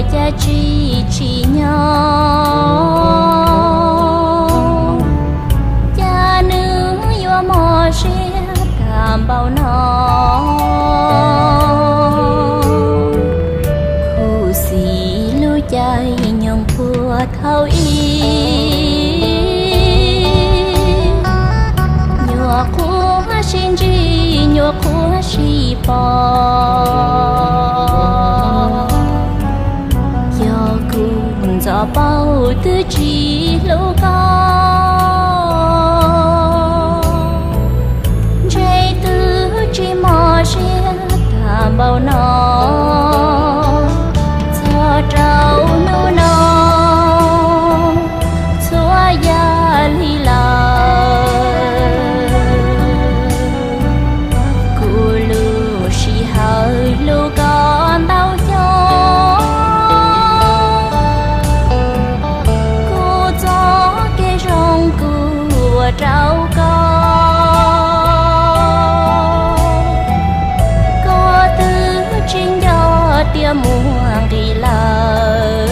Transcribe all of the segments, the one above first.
Cas tsis tsim nyog, cas nws yuav mos siab tag npaum no. Khuv xim lub caij nyoog puag thaum ub, nyuam qhuav sib ntsib nyuam qhuav sib pom. Yog kuv ntxov paub twb tsis hlub koj, ntshe twb tsis mos siab tag npaum no. Txog rau hnub no, txhua yam lig lawm. Kuv lub sij hawm hlub koj ntau xyoo, kuv txoj kev zoo kuv ua rau koj, koj twb tsis nco tias muaj nqis lawm.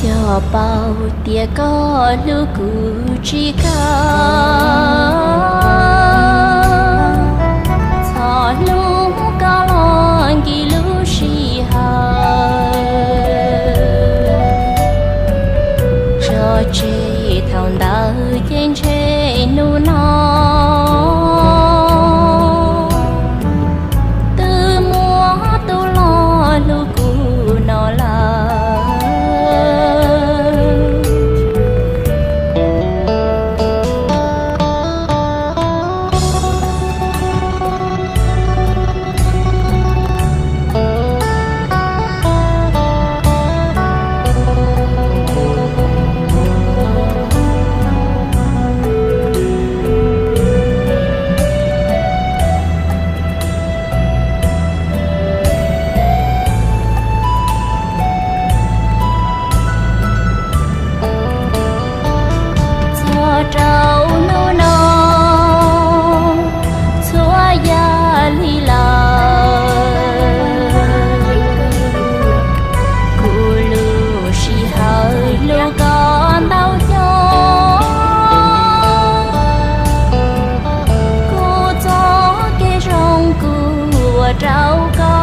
Yog paub tias koj hlub kuv tsis kawg, txhob hlub koj los nkis lub sij hawm. Tso tseg thaum ntawd ces ntshe hnub no twb muaj tus los hlub kuv no lawm. Txog rau hnub no, txhua yam lig lawm. Kuv lub sij hawm hlub koj ntau xyoo, kuv txoj kev zoo kuv ua rau koj,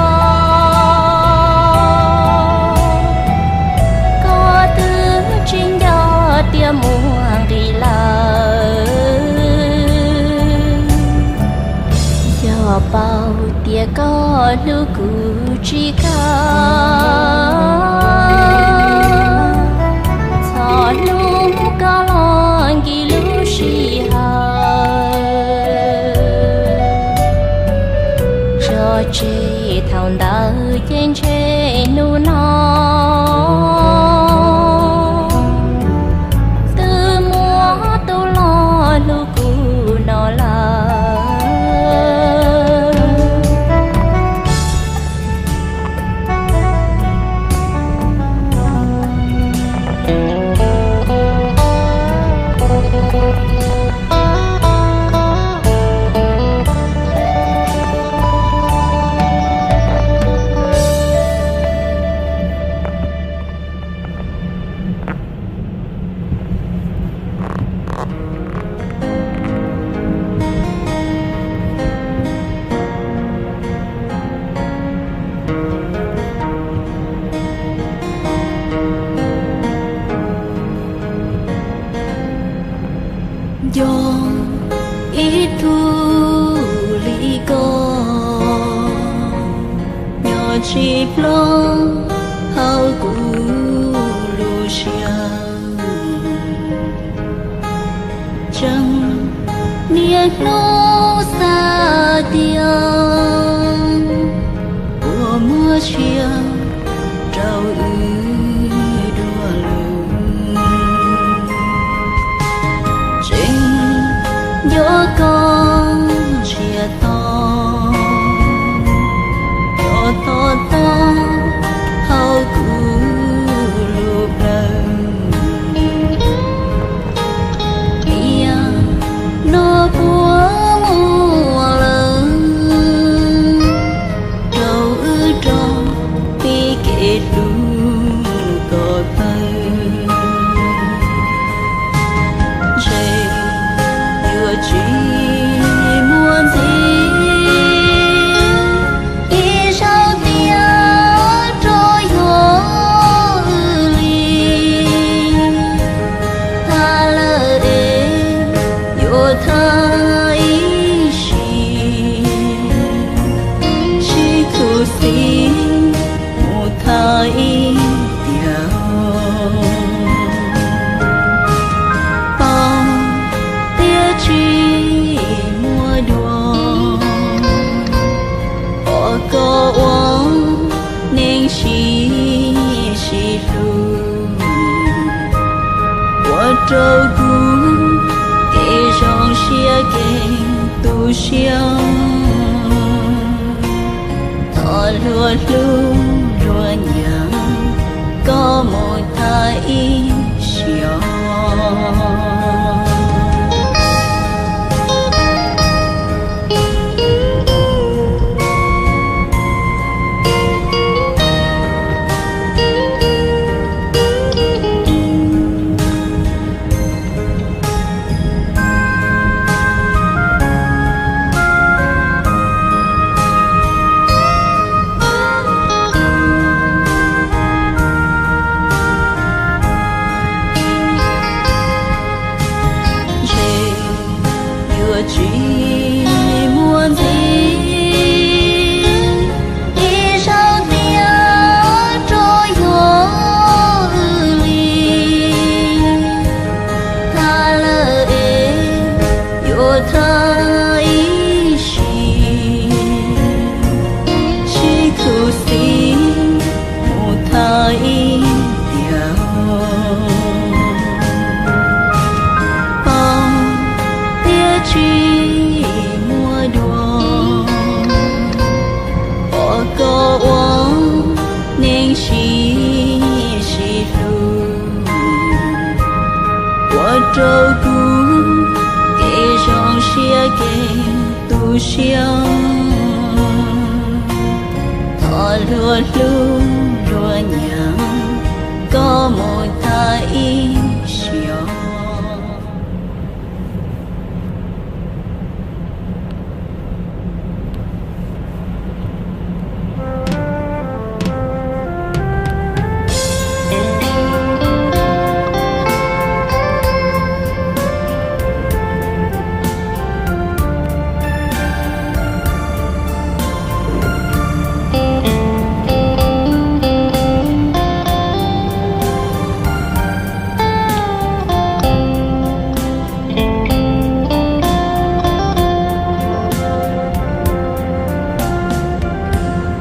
koj twb tsis nco tias muaj nqis lawm. Yog paub tias koj hlub kuv tsis kawg, txhob hlub koj los nkis lub sij hawm. Tso tseg thaum ntawd ces ntshe hnub no twb muaj tus los hlub kuv no lawm. Nco ib tug li koj nyob tsis ploj hauv kuv lub siab. Tseem niaj hnub xav tias puas muaj sia rau wb dua lug. Tseem nco koj ntsiag to, nco to to hauv kuv lub plawv. Tiam no puas muaj lawm rau wb rau rau kuv kev zoo siab kev tu siab. Thov luag hlub luag nyav, koj mus thaj ib sij. Ntshe yuav tsis muaj ntxiv, ib zaug tiag rau yog wb li. Thaj lawm es yuav thaj ib sim, sib khuv xim mus thaj ib tiam. Paub tias tsis muaj dua, pom koj ua neeg sib sib hlub, ua rau kuv kev zoo siab kev tu siab. Thov luag hlub luag nyav, koj mus thaj ib sij.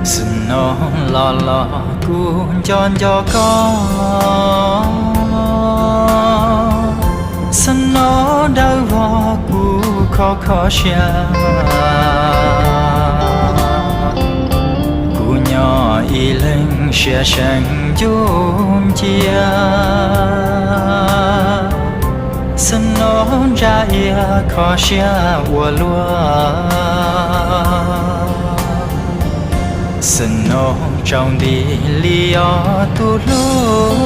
Xwm no los los kuv nco nco koj, xwm no dawb vog kuv kho kho siab. Kuv nyob ib leeg siab seev ncuj ncia, xwm no ntsa iab kho siab ua luaj. Xwm no tsaus nti li os tus hlub,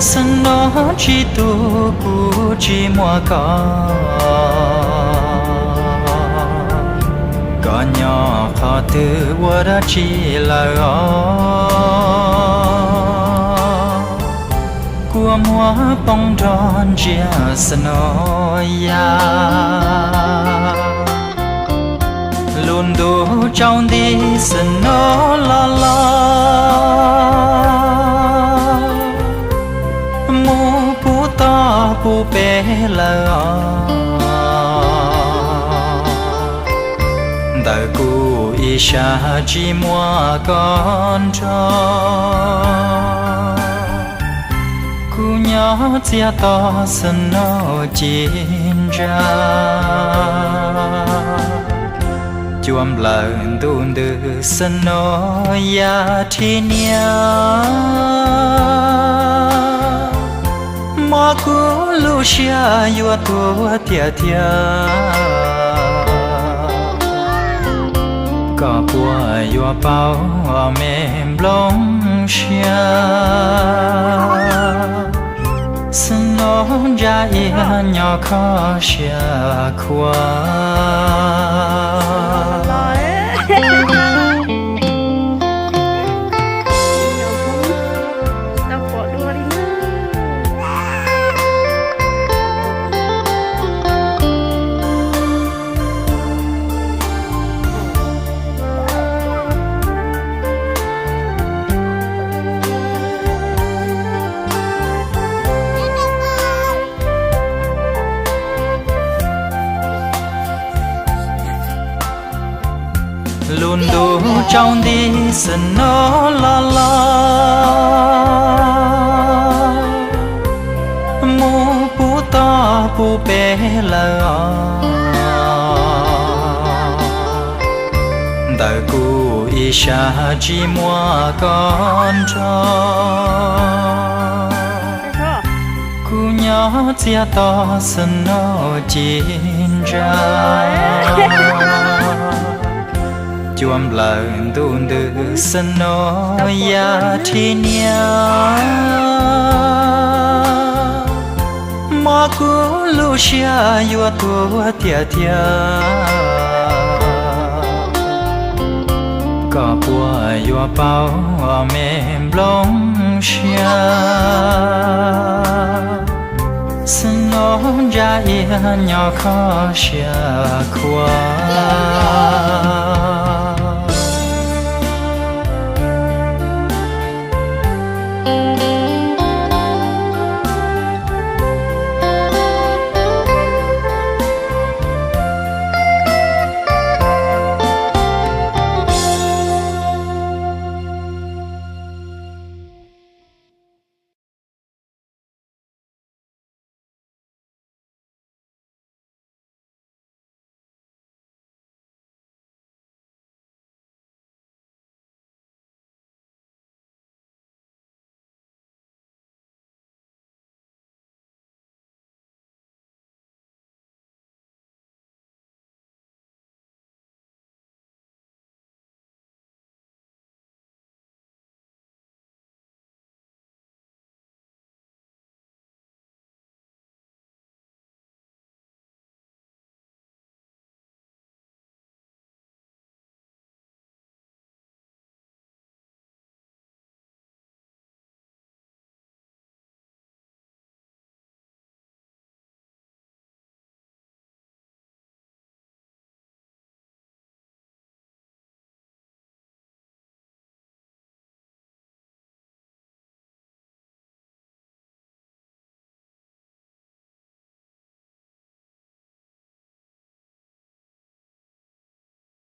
xwm no tsis tu kuv tsis muaj koj. Koj nyob qhov twg ua dab tsi lawm os? Kua muag poob nrog ntsia xwm no yaj. Lub ntuj tsaus nti xwm no los los, mus puv toj puv pem lawm os. Ntawm kuv ib sab tsis muaj koj nrog, kuv nyob txias to xwm no ci ntsa. Cua nplawm ntuj ntws xwm no yaj rhib niab, mob kuv lub siab yuav tuag tiag tiag. Koj puas yuav paub me nplooj siab, xwm no ntsa iab nyob kho siab khuav. Lub ntuj tsaus nti xwm no los los, pub peb lawm os. Ntawm kuv ib sab tsis muaj koj nrog, kuv nyob txias to snow ci ntsa. Cua nplawm ntuj ntws snow ya rhib niab, mob kuv lub siab yuav tuag tiag tiag. Koj puas yuav paub me nplooj siab, snow ntsa iab nyob kho siab khuav.